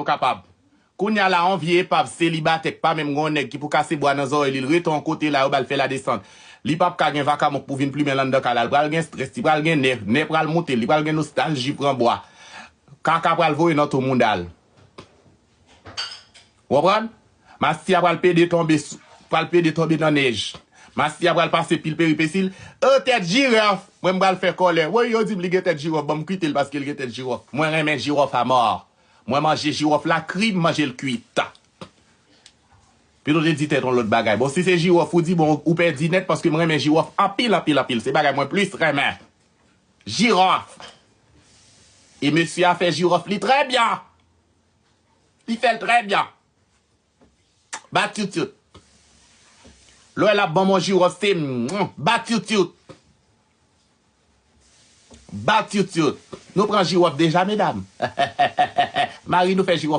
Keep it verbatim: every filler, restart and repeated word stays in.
Yo kapab. Kounye a la, yon vye epav selibatè k pa menm gen yon nèg ki pou kase bwa nan zòrèy li, l rete yon kote la, yo ba l fè ladesant. Li p ap ka gen vakabon k pou vin plimen l anndan kay la. L pral gen strès, li pral gen nè, nè pral moute, li pral gen nostalji pran bwa. Kaka pral voye nan tou mounda l. Ou konprann? Mastya pral pede tonbe, pral pede tonbe nan nèj. Mastya pral pase pil peripesil. O, tèt jiròf! Mwen, m pral fè kòlè. Woy, yo di m li gen tèt jiròf. Ban m kite l paske l gen tèt jiròf. Mwen renmen jiròf amò. Mwen manje jiròf la kri, m manje l kwit. Pito te di tèt yon lòt bagay. Bon, si se jiròf ou di, bon, ou pèdi nèt paske m renmen jiròf anpil, anpil, anpil. Se bagay mwen plis renmen. Jiròf. E mesye a fè jiròf li trè byen. Li fè l trè byen. Bat tyoutyout. Lè w wè l ap ban m yon jiròf, se, mm, bat tyoutyout. Bat tyoutyout. Nou pran jiròf deja, medam. Mari nou fè jiròf.